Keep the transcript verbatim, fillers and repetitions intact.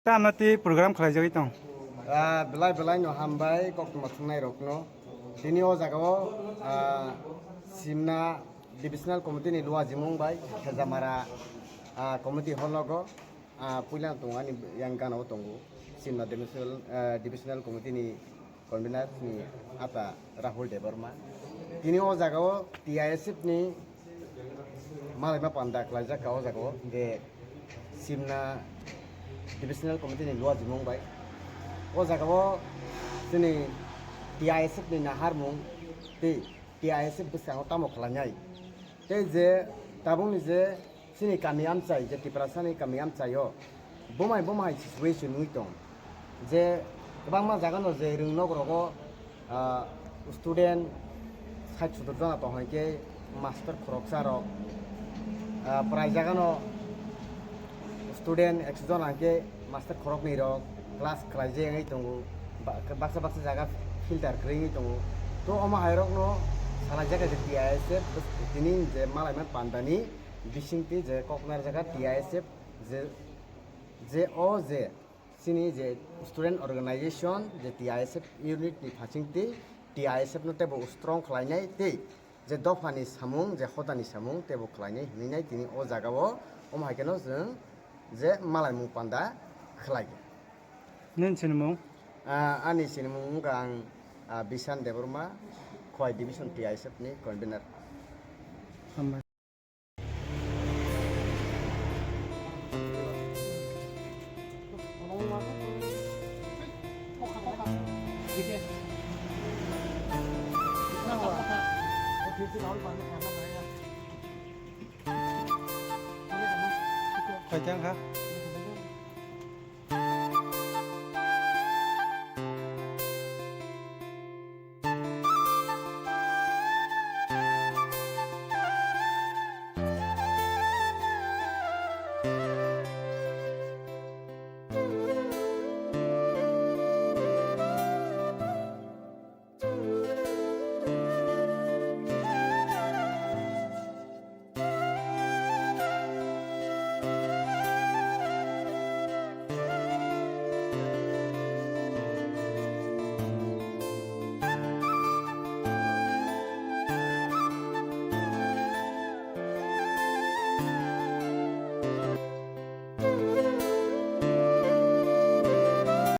Tamno tei program khlaijagwi tong. Ah, belai belai no hambai koktwma thwngnai rokno. Tini o jaga o, ah, Simna Divisional Committee ni luajimung bai Khejamara, ah, Committee hall nogo, ah, puila tongo ani yang gana o tongo Simna Divisional, ah, Divisional Committee ni convener ni ata Rahul Debbarma. Tini o jaga o T I S F ni malaima panda khlaijak ka o jaga o je Simna Divisional Committee ni luajimung bai. O jaga o chini T I S F ni naharmung tei T I S F bwskango tamo khlainai. Tei je tabukni je chini kami amchai, je Tiprasani kami amchai o, bumai bumai situation wngwi tong. Je kwbangma jaga no je rwngnok rogo, ah, student sait sotor jona tong hai khe master khoroksa rok, ah, prai jaga no student ekso jona hwnkhe master khoroknwi rok class khlai je wngwi tongo. Ba-, baksa baksa jaga filter kwrwi wngwi tongo. To omo hai rok no salai jak kha je T I S F tini je malaima panda ni bisingtwi je kok narjak kha T I S F je, je o je chini je student organization je T I S F unit ni phasingtwi T I S F no teibo strong khlainai tei je dophani samung je hodani samung teibo khlainai hinwi nai tini o jaga o omo hai kheno chwng je malaimung panda khlai. Nini sinimung? Ah, ani sinimung wngkha ang, ah, Bishan Debbarma, Khowai Division T I S F ni convener. Hambai. Kaichang kha.